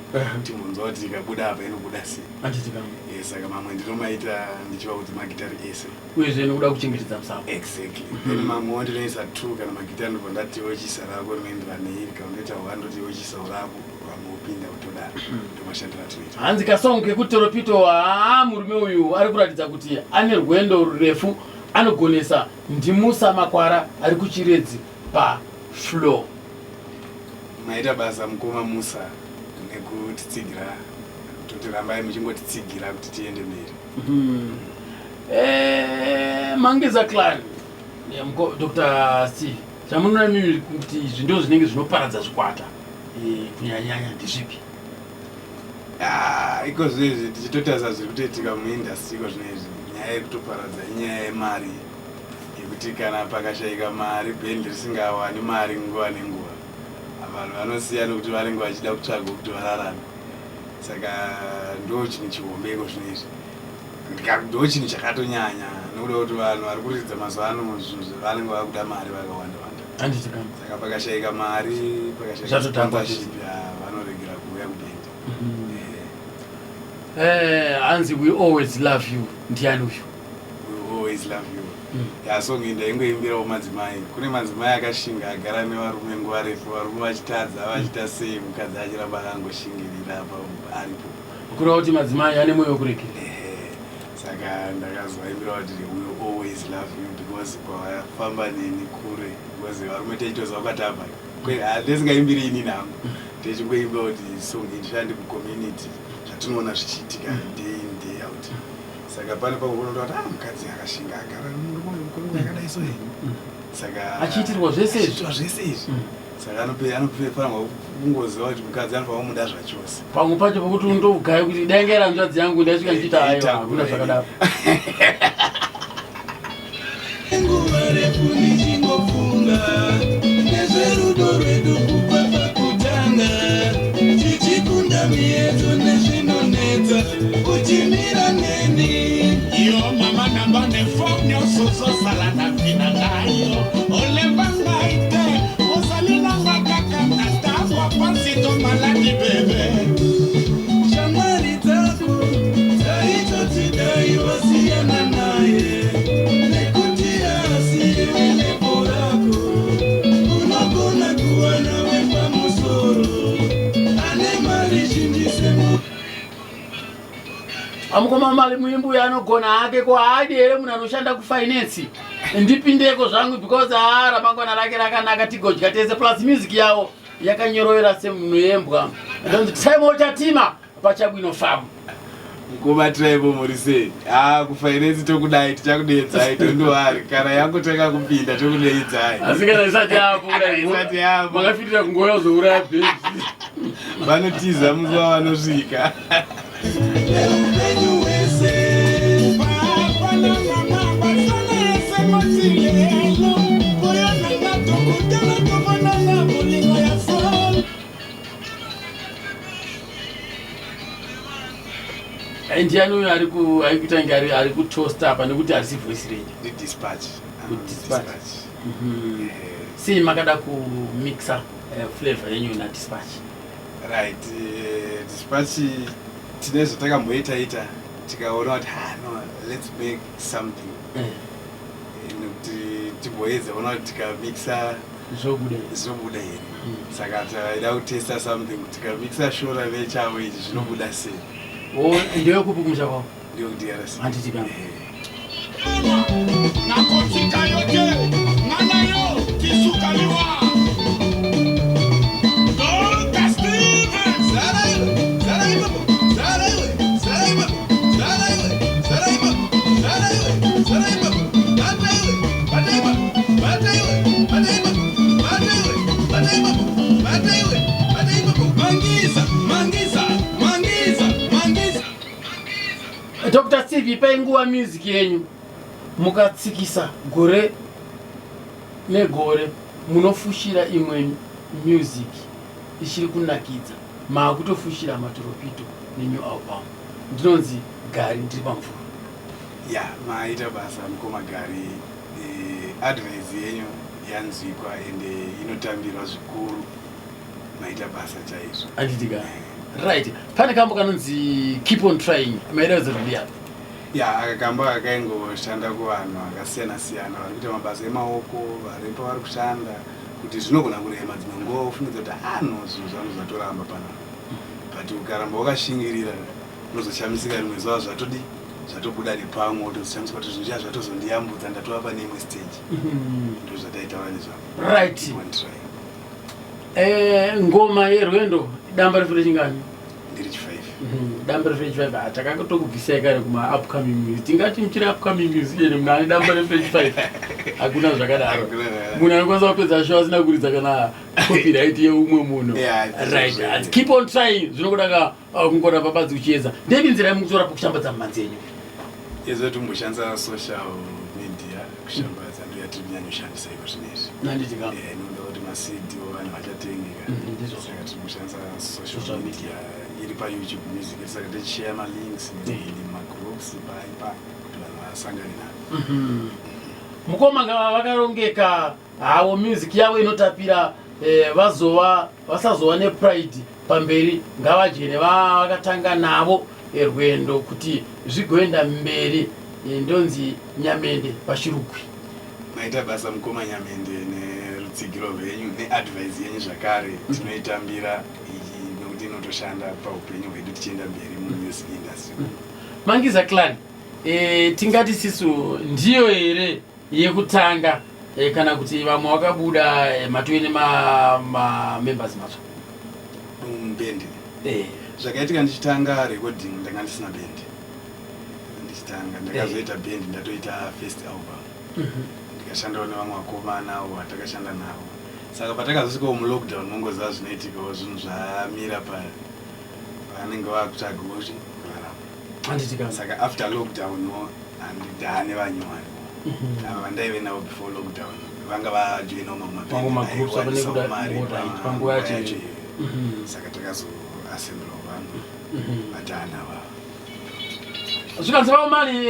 timbonzwa kuti ikabuda apa inobuda sei. Handiti kam Saka mamwe ndinomaita ndichiva kuti magitari ese. Uyezve nekuda kuchengetedza musambo. Exactly. Then mamwewo ndinoisa two kana magitari, ndobva ndati iwe chiisa rako rinoenderana neiri, kana ndoita one ndoti iwe chiisawo rako, vamwe vopinda kutodaro. Ndomashandiro atinoita. Hanzi kasong kekutoropito, haa, murume uyu ari kuratidza kuti ane rwendo rurefu, anogonesa. Ndimusa Makwara ari kuChiredzi pafloor. Maita basa mukoma Musa nekutitsigira, toti rambai muchingotitsigira kuti tiende mberi. Mangiza Clan, Dr Steve, zvamunoona mimi kuti izvi ndo zvinenge zvinoparadza zvikwata kunyanyanya ndezvipi? Ah, iko zvinezvi tichitotarisa zviri kutoitika muindustry iko zvinezvi, nyaya yekutoparadza inyaya yemari, yekuti kana pakashayika mari, bhendi risingawani mari nguva nenguva, vanhu vanosiya nekuti vanenge vachida kutsvaga kuti vararame. Saka ndo chinhu chihombe iko zvinezvi, ndo chinhu chakatonyanya nekuda kuti vanhu vari kuridza mazuva ano zvinhu zvavanenge vakuda mari vakawanda wanda. Handiti kam Saka pakashayika mari, pakashayika Zvatotangwa. sponsorship, ah, vanoregera kuuya kubhendi. Hanzi "We always love you", ndiani uyu? "We always love you". Ya, song iyi ndaingoimbirawo madzimai. Kune madzimai akashinga agara nevarume nguva refu, varume vachitadza, vachiita sei, mukadzi achiramba akangoshingirira apa aripo. Kureva kuti madzimai ane mwoyo wekuregera. Ehe, saka ndakazoimbira kuti "We always love you" because kwavafamba neni kure, because varume techitoziva kwatabva. Handisingaimbiri ini nangu, techingoimba kuti song iyi ndishande kucommunity, zvatinoona zvichiitika day in day out. Saka pane pamwe unotoona kuti ah, mukadzi akashinga agara murume uyu kwenguva yakadai so iyi. Saka Achiitirwa zvese izvi. Achiitirwa zvese izvi. Saka anofanirwa kungoziva kuti mukadzi anofanirwa kumuda zvachose. Pamwe pacho pokuti unotogaya kuti dai ngaira hanzvadzi yangu ndaisvika ndichiita aiwa hakuna zvakadaro. Nguva refu ndichingofunga nezverudo rwedu kubva pakutanga, tichikunda miedzo nezvinonetsa, uchimira neni. Yo mama na bana effort nyonso ozosala na vie na ngai yo olemba ngai te, ozali na nga kaka na ntango ya pasi to maladi bebe. Shamwari dzako dzaitoti dai wasiyana naye nekuti haasiwe level rako. Unogona kuwana wepamusoro ane mari zhinji semu. Amukoma mali muimbi uyo anogona hake, ko haadi here munhu anoshanda kufinance? Ndipindeko zvangu because haa ramangwana rake rakanaka, tigodya tese, plus music yavo yakanyorovera semunhu yembwa. Ndonzi Time Chatima paChabwino Farm. Mukoma Traibo, muri sei? Ah, kufinance tokudai, tichakudedzai, don't worry. Kana yangotanga kupinda tokudeidzai. Asi kana isati yapfuura, Isati yapo. Makafitira kungoya kuzouraya bhebhi. Vanotiza musi wavanosvika. Neupenyu hwese. Papa na mama basala esengo ti lelo, boya nanga tokutana tomonana bolingo ya sol. Ndiani uyo ari ku- ari kuita kunge ari kutosta apa, nekuti harisi voice renyu? Ndidispatch. Kudispatch. Sei makada kumixa flavor yenyu naDispatch? Right, Dispatch tine zvatakamboita ita, tikaona kuti ah, no, let's make something. Nekuti timboedza ona kuti tikamixa zvobuda zvobuda here. Saka taida kutesta something kuti tikamixa shora nechavo ichi zvinobuda sei. O, ndewekupi kumusha kwavo? Ndiyo kuDRC. Handiti kana. Nakotika yo te, nga na yo tisukaliwa. Dr Stevens. Zara iwe, zara ipapo, zara iwe, zara ipapo, zara iwe, zara ipapo, zara iwe, zara ipapo, bata iwe, bata ipapo, bata iwe, bata ipapo, bata iwe, bata ipapo, bata iwe, bata ipapo, mangisa, mangisa, mangisa, mangisa. Dr Steve, ipai nguva music yenyu. Mukatsikisa gore negore munofushira imwe music ichiri kunakidza, maakutofushira matoropito nenew album. Ndinonzi Gari, ndiri pamvura. Ya, maita basa mukoma Gari. Advice yenyu yanzwikwa ende inotambirwa zvikuru. Maita basa chaizvo. Anditika right, pane kambo kanonzi "Keep on Trying", maida kudii apa? Ya, aka kambo kakaingoshanda kuvanhu vakasiyana siyana vari kuita mabasa emaoko, varipo vari kushanda, kuti zvinogona kurema dzimwe nguva, ufungidza kuti ano zvinhu zvangu zvatoramba panapa, but ukaramba wakashingirira unozoshamisika rimwe zuva zvatodi zvatobuda nepamwe, wotozoshamisika kuti zvinhu zviya zvatozondiyambudza, ndatova pane imwe stage. Ndo zvataitaura nezvavo. Keep on trying. Ngoma yerwendo, damba refu rechingani? Ndiri chi5. Damba refu rechi5, takakutokubvisai kare kuma upcoming music. Tingati muchiri upcoming music ene munhu ane damba refu rechi5? Hakuna zvakadaro. Hakuna zvakadaro. Munhu anokwanisa kupedza show asina kuridza kana copyright yeumwe munhu. Yeah, right. "Keep on Trying" zvinokuda ka kungora pabadzi kuchiedza. Ndeipi nzira yemukutora pakushambadza mumhanzi yenyu? Izvo timboshandisa social media kushambadza, ndo yatiri kunyanyoshandisa iko zvinezvi. Nanditika. Inoda kuti maCD vanhu vachatengeka. Ndizvo. Saka tiri kushandisa social Social media iri paYouTube Music, saka tichishare malinks nemagroups paipa kuti vanhu vasangane navo. Mukoma ngava vakarongeka havo, music yavo inotapira, vazova vasazova nepride pamberi, ngavadye nevakatanga navo rwendo kuti zvigoenda mberi. Ndonzi Nyamende paShurugwi. Maita basa mukoma Nyamende nerutsigiro rwenyu neadvice yenyu zvakare. Tinoitambira iyi nekuti inotoshanda paupenyu hwedu tichienda mberi mumusic industry. Mangiza Clan, tingati sisu ndiyo here yekutanga, kana kuti vamwe vakabuda, matove nemamembers matsva? Mubhendi? Eh. Zvakaitika, ndichitanga recording ndanga ndisina bhendi. ndichitanga ndakazoita band ndatoita first album ndikashandawo nevamwe vakomana avo vatakashanda navo saka patakazosvikawo mulockdown mongoziva zvinoitikawo zvinhu zvamira pa vanenge vakutsvaga kuti kurarama Handitika. Saka after lockdown wo handidhane vanyowani ava vandaive navo before lockdown vanga vajoinawo mamwe Mamwe magroups ava maband nekuda- mari alright, panguva yacho iyoyo. iyoyo. Saka takazoassemblawo vamwe vatana vava. Zvikanzi vaomali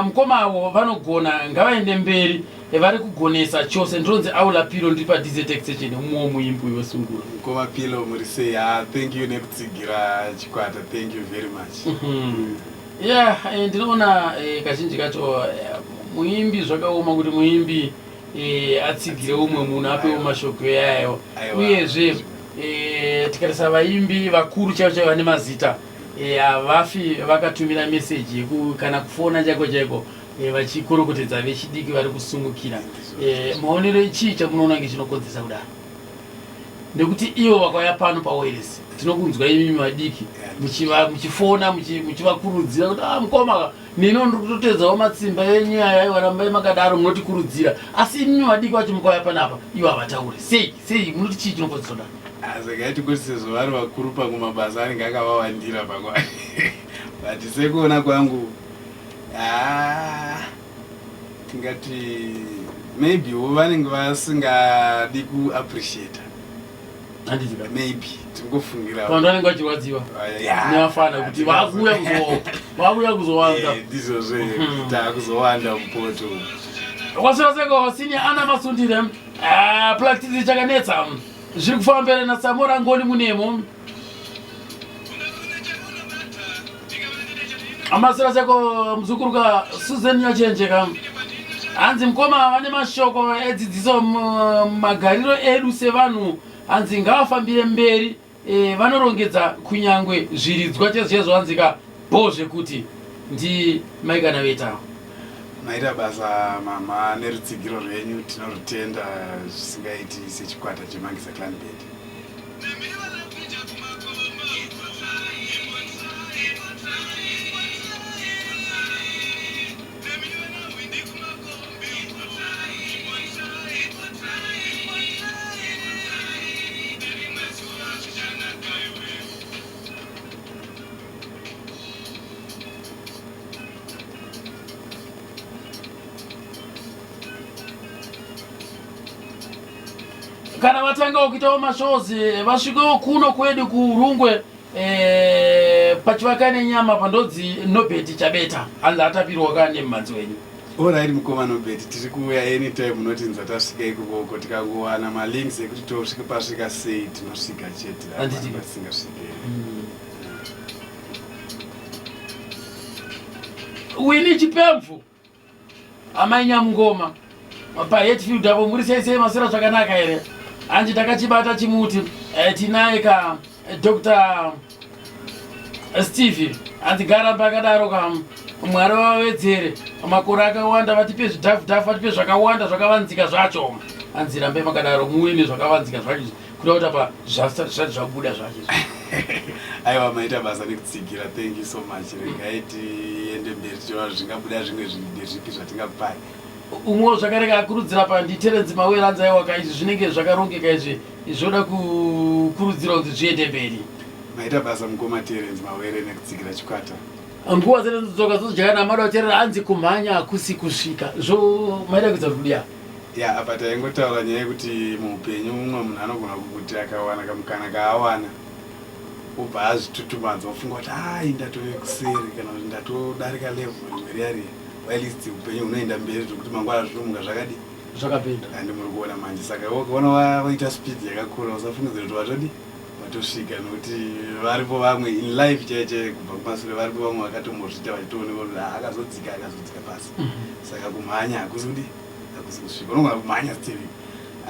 mukoma avo vanogona ngavaende mberi vari kugonesa chose. Ndinonzi Aula Pilo ndiri paDZ Extension umwewo muimbi wesungura. Mukoma Pilo muri sei? Ha, thank you nekutsigira chikwata, thank you very much. Ya, ndinoona kazhinji kacho muimbi zvakaoma kuti muimbi atsigire umwe munhu apewo mashoko yayo. Aiwa. Uyezve tikarisa vaimbi vakuru chaivo chaivo vane mazita havafi vakatumira meseji kana kufona chaiko chaiko vachikorokotedza vechidiki vari kusumukira. Maonero echii chamunoona nge chinokonzesa kudaro? Nekuti ivo vakauya pano paWales tinokunzwa imimi vadiki muchifona muchivakurudzira kuti ah, mukoma nino ndiri kutotedzawo matsimba enyu aya, aiwa rambai makadaro munotikurudzira, asi imimi vadiki vacho mukauya panapa ivo havatauri. Sei sei munoti chii chinokonzesa kudaro? Saka tingoti sezvo vari vakuru pamwe mabasa anenge akavawandira pamwe, but sekuona kwangu ah, tingati maybe wo vanenge vasingadi kuappreciata. Handiti? Maybe tingofungira. Vanhu vanenge vachirwadziwa nevafana kuti vakuuya kuzowanza. Ndizvozvo, taakuzowanda mupoto. Waswera seko senior ana Masundire, practice chakanetsa zviri kufamba mberi naSamora Ngoni munemo. Amaswera seko muzukuruka Susan Nyachenjeka. Hanzi mukoma vane mashoko edzidziso mumagariro edu sevanhu, hanzi ngavafambire mberi vanorongedza kunyangwe zviridzwa chaizvo chaizvo, hanzika bho zvekuti ndi maikana vetawo. Maita basa mama nerutsigiro rwenyu, tinorutenda zvisingaiti sechikwata cheMangisa Clan Band. Kana vatangawo kuitawo mashows vasvikewo kuno kwedu kuUrungwe pachivaka nenyama pandodzi Nobert Chabeta, hanzi atapirwa ka nemumhanzi wenyu. Alright mukoma Nobert, tiri kuuya anytime munotinzwa tasvika ikokoko. Tikangowana malinks ekuti tosvika pasvika sei tinosvika chete. Handiti. Hapana patisingasvike. Wini Chipemvu, amai Nyamungoma paHatfield apo, muri sei sei? Maswera zvakanaka here? Hanzi takachibata chimuti tinaye ka Dr Steve, hanzi garamba akadaro ka, Mwari vavawedzere makore akawanda vatipe zvidhafudhafu, vatipe zvakawanda zvakavanzika zvacho. Hanzi rambai makadaro muve nezvakavanzika zvacho, kuda kuti apa zvisati zvabuda zvacho. Aiwa, maita basa nekutsigira, thank you so much. Regai tiende mberi tichiona kuti zvingabuda zvimwe ndezvipi zvatingakupai. Umwewo zvakareka akurudzira pa ndiTerence Mawere, hanzi aiwaka izvi zvinenge zvakarongeka izvi zvoda kukurudzira kuti zviende mberi. Maita basa mukoma Terence Mawere nekutsigira chikwata. Nguva dzenedzoka dzodyana amada kuteerera, hanzi kumhanya hakusi kusvika, zvo maida kuita kuti kudya. Ya, apa taingotaura nyaya yekuti muupenyu mumwe munhu anogona kuti akawana kamukana kaawana obva azvitutumadza ofunga kuti ai ndatove kuseri kana kuti ndatodarika level rimwe riya riya, whilst upenyu hunoenda mberi zvokuti mangwana zvinomuka zvakadi zvakapinda. Handi muri kuona manje? Saka ukaona waita speed yakakura usafungidzira kuti watodi watosvika, nokuti varipo vamwe in life chaiyo chaiyo kubva kumasure, varipo vamwe vakatombozviita vachitoonekwa kuti "Ah, akazodzika akazodzika pasi." Saka kumhanya hakusi kudi hakusi kusvika. Unogona kumhanya still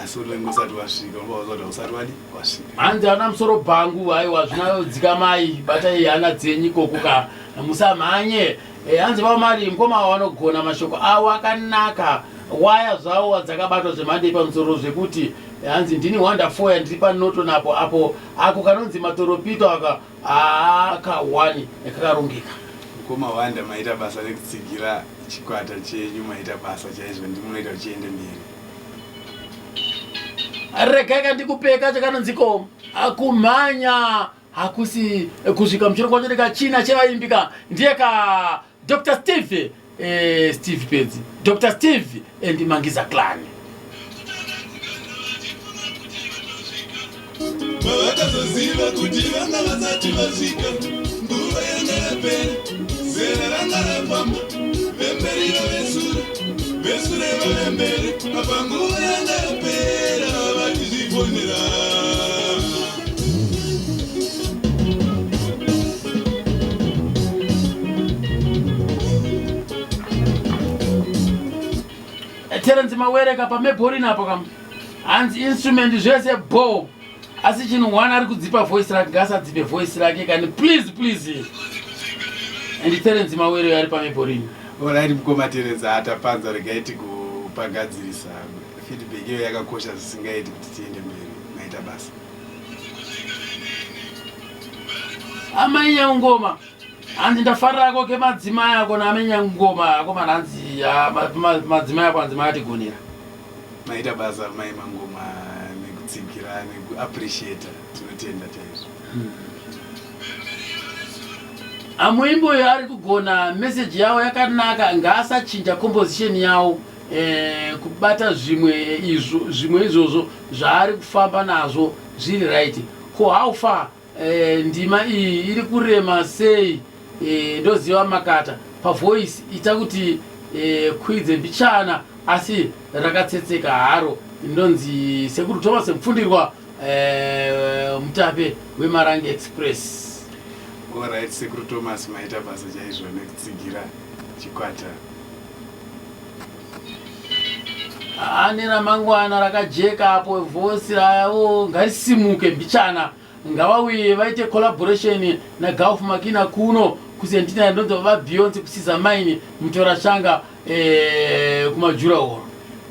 asi unenge usati wasvika, unobva waziva kuti hausati wadi wasvika. Hanzi ana musoro bhangu, aiwa zvinodzika mai batai hana dzenyu ikoko ka, musamhanye. Hanzi vamari mukoma vanogona mashoko avo akanaka, waya zvavo dzakabatwa zvemhando yepamusoro zvekuti hanzi ndini Wonderfoya ndiri panoto napo apo ako kanonzi matoropito aka aka1 kakarongeka. Mukoma Wanda, maita basa nekutsigira chikwata chenyu, maita basa chaizvo, ndimunoita kuti chiende mberi. Regai kandikupeka chakanonziko akumhanya hakusi kusvika muchirongwa chedu kachina chevaimbi ka ndiye ka Dr Steve, Steve Pedzi, Dr Steve and Mangiza Clan. Pavakazoziva kuti vanga vasati vasvika, nguva yanga yapera, zera ranga rafamba, vemberi vavesure, vesure vavemberi, apa nguva yanga yapera vachizvifonera. Terence Mawereka pamebhorini apo kam hanzi instrument zvese bo, asi chinhu one ari kudzipa voice rake, ngaasadzipe voice rake kani, please please. And Terence Mawere ari pamebhorini. Alright, mukoma Terence, atapanza, regai tigopagadzirisa. Feedback iyo yakakosha zvisingaiti kuti tiende mberi. Maita basa. Amai Nyangoma hanzi ndafarirako kemadzimai ako naamai Nyangoma akomana, hanzi ah, madzimai ako hanzi maatigonera. Maita basa mai Mangoma nekutsigira nekuappreciata, tinotenda chaizvo. Amuimbi uyo ari kugona, meseji yavo yakanaka, ngaasachinja composition yavo, kubata zvimwe izvo, zvimwe izvozvo zvaari kufamba nazvo zviri right. Ko how far, ndima iyi iri kurema sei? Ndoziva makata pavoice, ita kuti kwidze mbichana, asi rakatsetseka haro. Ndonzi Sekuru Thomas Mupfundirwa, Mutape weMarange Express. Alright, Sekuru Thomas, maita basa chaizvo nekutsigira chikwata. Ane ramangwana rakajeka apo, voice ravo ngarisimuke mbichana, ngavauye vaite collaboration naGulf Makina kuno kusentina. Ndonzi vaBeyonce kusiza maini mutorashanga, kumajura oro.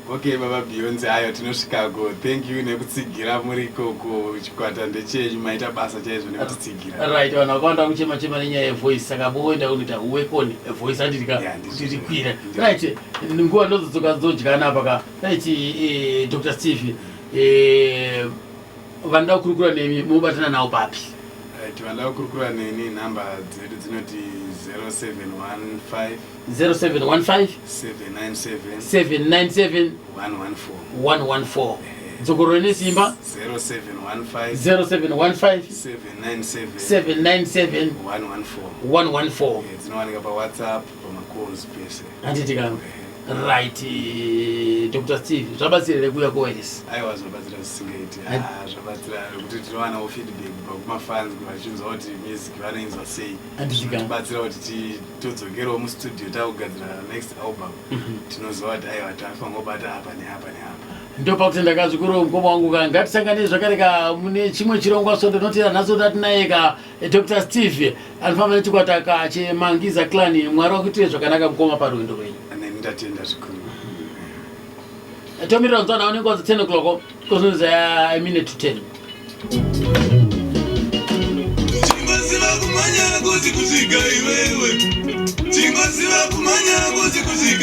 Okay, baba Beyonce, ayo tinosvikako. Thank you nekutsigira muri ikoko, chikwata ndechenyu, maita basa chaizvo nekutitsigira. Right, vanhu vakawanda kuchema chema nenyaya yevoice, saka boenda kunoita work on voice, handitika? Yeah, ndizvo. Kuti rikwire. Ndizvo. Right, nguva ndozodzoka dzodyana apa ka. Right, Dr Steve, vanoda kukurukura nemi mubatana nawo papi? Right, vanoda kukurukura neni, nhamba dzedu dzinoti 0715 0715 797 797 114. 114. Dzokorore nesimba. 0715 0715 797 797 114. 114. Dzinowanika paWhatsApp, pamacalls pese. Handitika? Right, Dr Steve, zvabatsirere kuuya kuWireless? Aiwa, zvabatsira zvisingaiti. Ah, zvabatsira nekuti tinowanawo feedback kubva kumafans vachinzwa kuti music vanoinzwa sei. Handitika. Zvinotibatsira kuti todzokerewo mustudio takugadzira next album, tinoziva kuti aiwa, tafanira kubata apa neapa neapa. Ndopakutenda kazvikuru, mukoma wangu ka. Ngatisanganei zvakare ka mune chimwe chirongwa svondo rinotera. Nhasi tatinaye ka Dr Steve anofamba nechikwata ka cheMangiza Clan. Mwari wakuitire zvakanaka mukoma parwendo rwenyu. Neni ndatenda zvikuru. Tomirira kunzwa nawo nenguva dza 10 o'clock, kozonzi a minute to 10. Chingoziva kumhanya kuzi kusvika iwewe, chingoziva kumhanya kuzi kusvika.